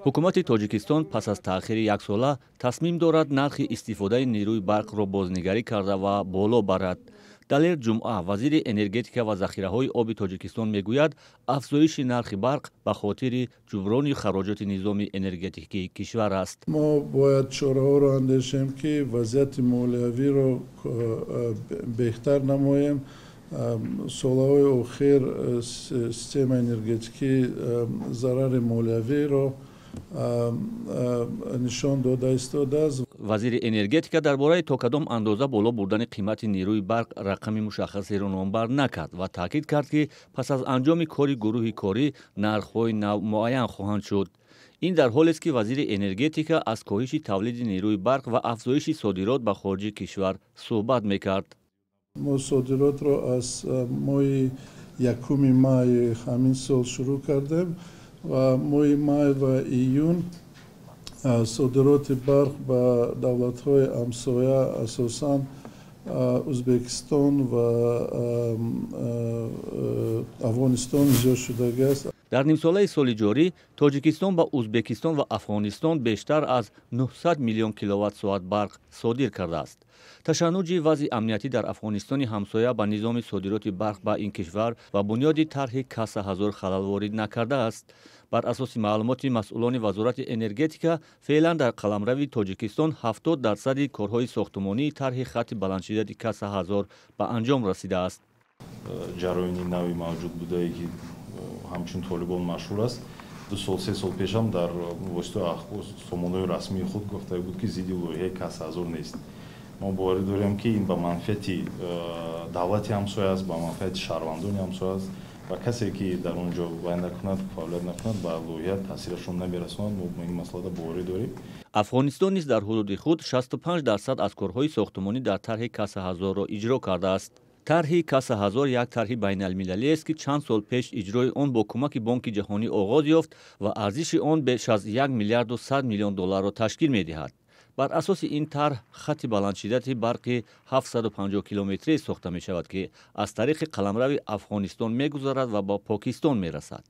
Ҳукумати Тоҷикистон пас аз таъхири яксола тасмим дорад нархи истифодаи нерӯи барқро бознигарӣ карда ва боло барад. Далер Ҷумъа, вазири энергетика ва захираҳои оби Тоҷикистон, мегӯяд, афзоиши нархи барқ ба хотири ҷуброни хароҷоти низоми энергетикии кишвар аст. Мо бояд чораҳоро андешем, ки вазъияти молиявиро беҳтар намоем. Солҳои охир системаи энергетикӣ зарари молиявиро нишон дода истодааст. Вазири энергетика дар бораи то кадом андоза боло бурдани қимати нерӯи барқ рақами мушаххасеро номбар накард ва таъкид кард, ки пас аз анҷоми кори гурӯҳи корӣ нархҳои нав муайян хоҳанд шуд. Ин дар ҳолест, ки вазири энергетика аз коҳиши тавлиди нерӯи барқ ва афзоиши содирот ба хориҷи кишвар суҳбат мекард. Мо содиротро аз моҳи якуми майи ҳамин сол шурӯъ кардем ва моҳи май ва июн содироти барқ ба давлатҳои ҳамсоя, асосан Ӯзбекистон ва Афғонистон, зиёд шудагиаст. Дар нимсолаи соли ҷорӣ Тоҷикистон ба Ӯзбекистон ва Афғонистон бештар аз 900 миллион киловатт-соат барқ содир кардааст. Ташаннуҷи вазъи амниятӣ дар Афғонистони ҳамсоя ба низоми содироти барқ ба ин кишвар ва бунёди тарҳи Каса 1000 халал ворид накардааст. Бар асоси маълумоти масъулони Вазорати энергетика, феълан дар қаламрави Тоҷикистон 70 дарсади корҳои сохтумонии тарҳи хатти баландшиддати Каса 1000 ба анҷом расидааст. Ҷараёни нави мавҷуд будае, ки ҳамчун Толибон машҳур аст, 2 сол, 3 сол пешам дар воситаи сомонаҳои расмии худ гуфта буд, ки зидди лоиҳаи Каса 1000 нест. Мо боварӣ дорем, ки ин ба манфиати давлати ҳамсоя аст, ба манфиати шаҳрвандони ҳамсоя аст ва касе ки дар он ҷо вай накунад, фаъолият накунад, ба лоиҳа таъсирашон намерасонад. Мо ба ин масъалада боварӣ дорем. Афғонистон низ дар ҳудуди худ 65% аз корҳои сохтумонӣ дар тарҳи Каса 1000-ро иҷро кардааст. Тарҳи Каса 1000 як тарҳи байналмилалиест, ки чанд сол пеш иҷрои он бо кӯмаки Бонки Ҷаҳонӣ оғоз ёфт ва арзиши он беш аз 1 миллиарду 100 миллион долларро ташкил медиҳад. Бар асоси ин тарҳ хатти баландшиддати барқи 750 километрие сохта мешавад, ки аз тариқи қаламрави Афғонистон мегузарад ва ба Покистон мерасад.